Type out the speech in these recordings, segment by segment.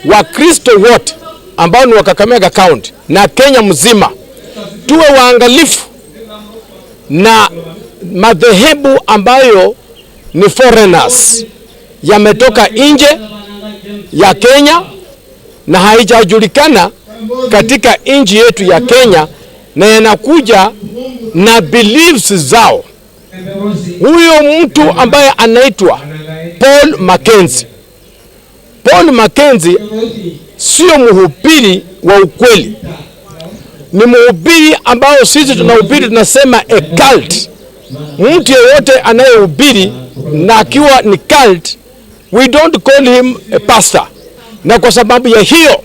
Wakristo wote ambao ni wa Kakamega County na Kenya mzima tuwe waangalifu na madhehebu ambayo ni foreigners, yametoka nje ya Kenya na haijajulikana katika nchi yetu ya Kenya, na yanakuja na beliefs zao. Huyo mtu ambaye anaitwa Paul Mackenzie, Paul Mackenzie sio mhubiri wa ukweli, ni mhubiri ambao sisi tunahubiri tunasema a cult. Mtu yeyote anayehubiri na akiwa ni cult, we don't call him a pastor. Na kwa sababu ya hiyo,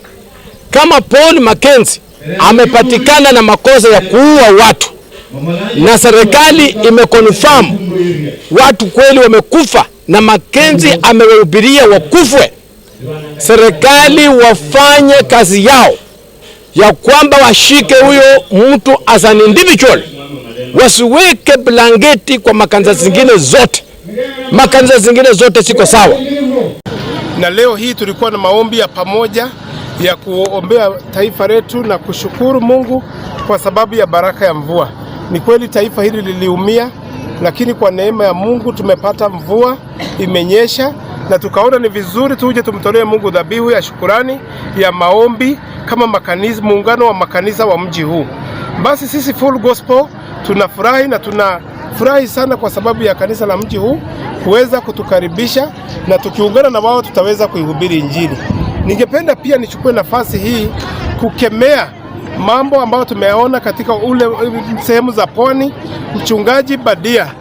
kama Paul Mackenzie amepatikana na makosa ya kuua watu na serikali imeconfirm watu kweli wamekufa na Mackenzie amewahubiria wakufwe, serikali wafanye kazi yao ya kwamba washike huyo mtu as an individual, wasiweke blanketi kwa makanisa zingine zote. Makanisa zingine zote siko sawa. Na leo hii tulikuwa na maombi ya pamoja ya kuombea taifa letu na kushukuru Mungu kwa sababu ya baraka ya mvua. Ni kweli taifa hili liliumia, lakini kwa neema ya Mungu tumepata mvua imenyesha, na tukaona ni vizuri tuje tumtolee Mungu dhabihu ya shukurani ya maombi kama makanisa, muungano wa makanisa wa mji huu. Basi sisi Full Gospel tunafurahi na tunafurahi sana kwa sababu ya kanisa la mji huu kuweza kutukaribisha, na tukiungana na wao tutaweza kuihubiri Injili. Ningependa pia nichukue nafasi hii kukemea mambo ambayo tumeyaona katika ule sehemu za pwani, mchungaji Badia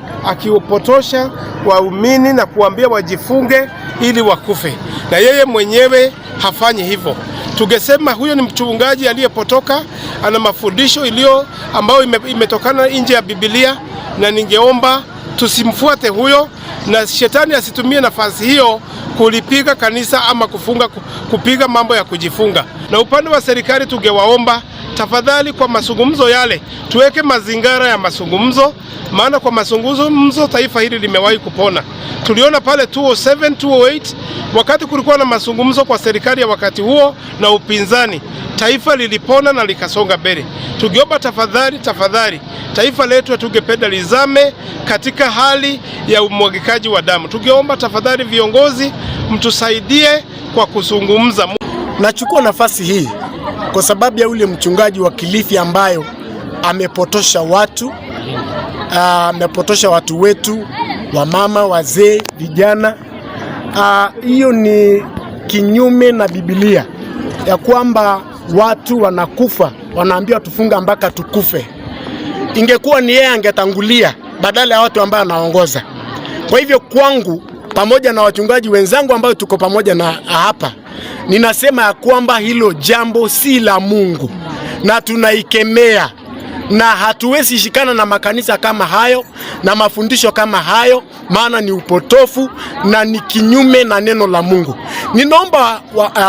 akiupotosha waumini na kuambia wajifunge ili wakufe, na yeye mwenyewe hafanyi hivyo. Tungesema huyo ni mchungaji aliyepotoka, ana mafundisho iliyo ambayo imetokana nje ya Biblia, na ningeomba tusimfuate huyo, na shetani asitumie nafasi hiyo kulipiga kanisa ama kufunga, kupiga mambo ya kujifunga. Na upande wa serikali tungewaomba tafadhali, kwa mazungumzo yale tuweke mazingara ya mazungumzo, maana kwa mazungumzo taifa hili limewahi kupona. Tuliona pale 2007 2008 wakati kulikuwa na mazungumzo kwa serikali ya wakati huo na upinzani, taifa lilipona na likasonga mbele. Tungeomba tafadhali, tafadhali, taifa letu hatungependa lizame katika hali ya umwagikaji wa damu. Tungeomba tafadhali, viongozi mtusaidie kwa kuzungumza. Nachukua nafasi hii kwa sababu ya ule mchungaji wa Kilifi ambayo amepotosha watu, amepotosha watu wetu, wamama, wazee, vijana. Hiyo ni kinyume na Biblia ya kwamba watu wanakufa, wanaambiwa tufunga mpaka tukufe. Ingekuwa ni yeye angetangulia badala ya watu ambao anaongoza. Kwa hivyo kwangu, pamoja na wachungaji wenzangu ambao tuko pamoja na hapa, ninasema ya kwamba hilo jambo si la Mungu na tunaikemea, na hatuwezi shikana na makanisa kama hayo na mafundisho kama hayo, maana ni upotofu na ni kinyume na neno la Mungu. Ninaomba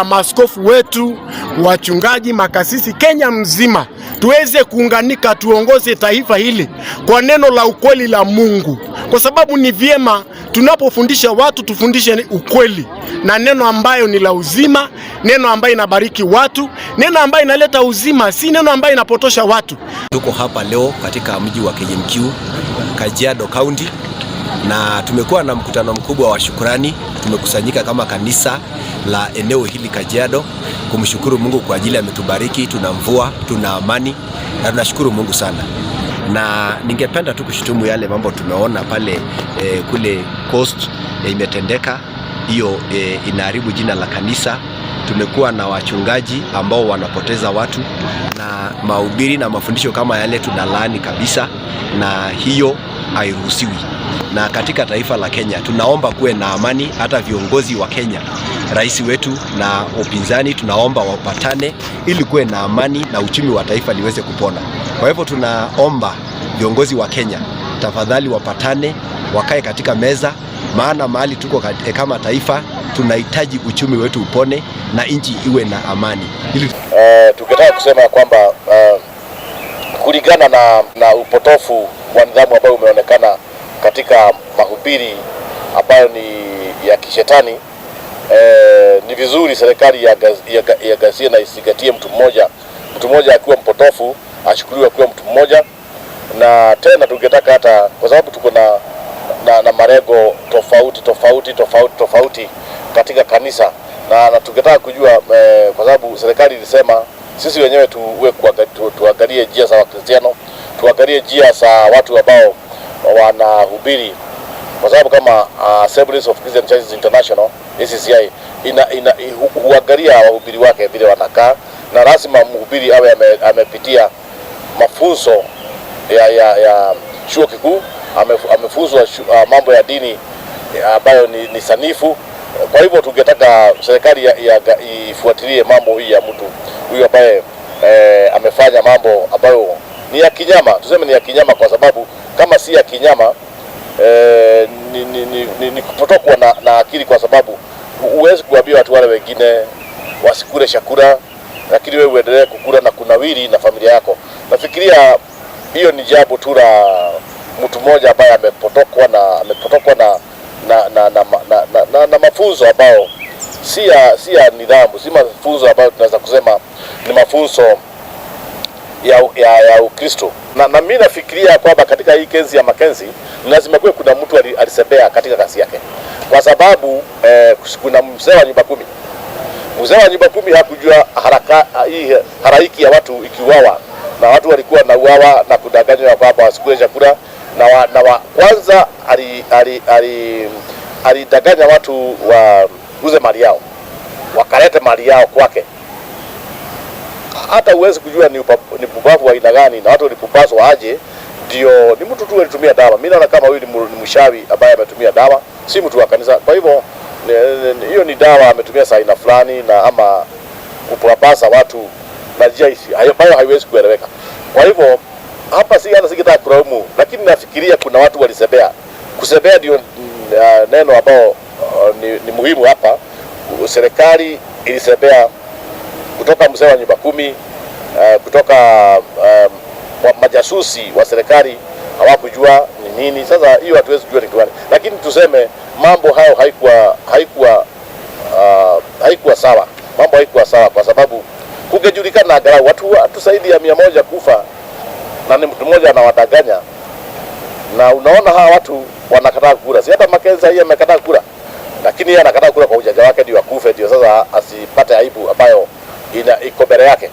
maaskofu wetu, wachungaji, makasisi Kenya mzima tuweze kuunganika, tuongoze taifa hili kwa neno la ukweli la Mungu, kwa sababu ni vyema tunapofundisha watu tufundishe ukweli na neno ambayo ni la uzima, neno ambayo inabariki watu, neno ambayo inaleta uzima, si neno ambayo inapotosha watu. Tuko hapa leo katika mji wa KMQ, Kajiado County, na tumekuwa na mkutano mkubwa wa shukrani. Tumekusanyika kama kanisa la eneo hili Kajiado kumshukuru Mungu kwa ajili ametubariki, tuna mvua, tuna amani na tunashukuru Mungu sana. Na ningependa tu kushutumu yale mambo tumeona pale kule Coast imetendeka hiyo, inaharibu jina la kanisa. Tumekuwa na wachungaji ambao wanapoteza watu na mahubiri na mafundisho kama yale tunalaani kabisa, na hiyo hairuhusiwi. Na katika taifa la Kenya tunaomba kuwe na amani. Hata viongozi wa Kenya, rais wetu na upinzani, tunaomba wapatane ili kuwe na amani na uchumi wa taifa liweze kupona. Kwa hivyo tunaomba viongozi wa Kenya tafadhali wapatane, wakae katika meza, maana mahali tuko kama taifa tunahitaji uchumi wetu upone na nchi iwe na amani. Ili Tungetaka kusema kwamba kulingana na upotofu wa nidhamu ambayo umeonekana katika mahubiri ambayo ni ya kishetani, Ni vizuri serikali iangazie na isingatie mtu mmoja. Mtu mmoja akiwa mpotofu achukuliwe akiwa mtu mmoja, na tena tungetaka hata kwa sababu tuko na malengo tofauti tofauti tofauti tofauti katika kanisa na tungetaka kujua kwa sababu serikali ilisema sisi wenyewe tuangalie njia za Wakristiano, tuangalie njia za watu ambao wanahubiri, kwa sababu kama Assemblies of Christian Churches International ACCI ina huangalia wahubiri wake vile wanakaa, na lazima mhubiri awe amepitia mafunzo ya chuo kikuu, amefunzwa mambo ya dini ambayo ni sanifu. Kwa hivyo tungetaka serikali ifuatilie mambo hii ya mtu huyu ambaye amefanya mambo ambayo ni ya kinyama, tuseme ni ya kinyama, kwa sababu kama si ya kinyama ni kupotokwa na akili, kwa sababu huwezi kuambia watu wale wengine wasikule chakula, lakini wewe uendelee kukula na kunawiri na familia yako. Nafikiria hiyo ni jambo tu la mtu mmoja ambaye amepotokwa na mafunzo ambayo si ya nidhamu, si mafunzo ambayo tunaweza kusema ni mafunzo ya Ukristo. Na mimi nafikiria kwamba katika hii kesi ya Mackenzie lazima kuwe kuna mtu alisebea katika kazi yake, kwa sababu kuna mzee wa nyumba kumi. Mzee wa nyumba kumi hakujua haraka hii halaiki ya watu ikiuawa, na watu walikuwa nauawa na kudanganywa kwamba wasikule chakula na kwanza alidanganya watu wauze mali yao, wakalete mali yao kwake. Hata huwezi kujua ni pumbavu wa aina gani na watu walipupazwa aje. Ndio ni mtu tu alitumia dawa. Mimi naona kama huyu ni mchawi ambaye ametumia dawa, si mtu wa kanisa. Kwa hivyo hiyo ni dawa ametumia saa aina fulani, na ama kupapasa watu na njia ambayo haiwezi kueleweka. Kwa hivyo hapa si hata singetaka kulaumu, lakini nafikiria kuna watu walisebea. Kusebea ndio neno ambao ni muhimu hapa. Serikali ilisebea kutoka mzee wa nyumba kumi, kutoka majasusi wa serikali hawakujua ni nini. Sasa hiyo hatuwezi kujua ni kitu gani, lakini tuseme mambo hayo haikuwa sawa. Mambo haikuwa sawa kwa sababu kungejulikana angalau watu zaidi ya 100 kufa na ni mtu mmoja anawadanganya, na unaona hawa watu wanakataa kula. Si hata Mackenzie yeye amekataa kula, lakini yeye anakataa kula kwa ujanja wake ndio akufe, ndio sasa asipate aibu ambayo iko mbele yake.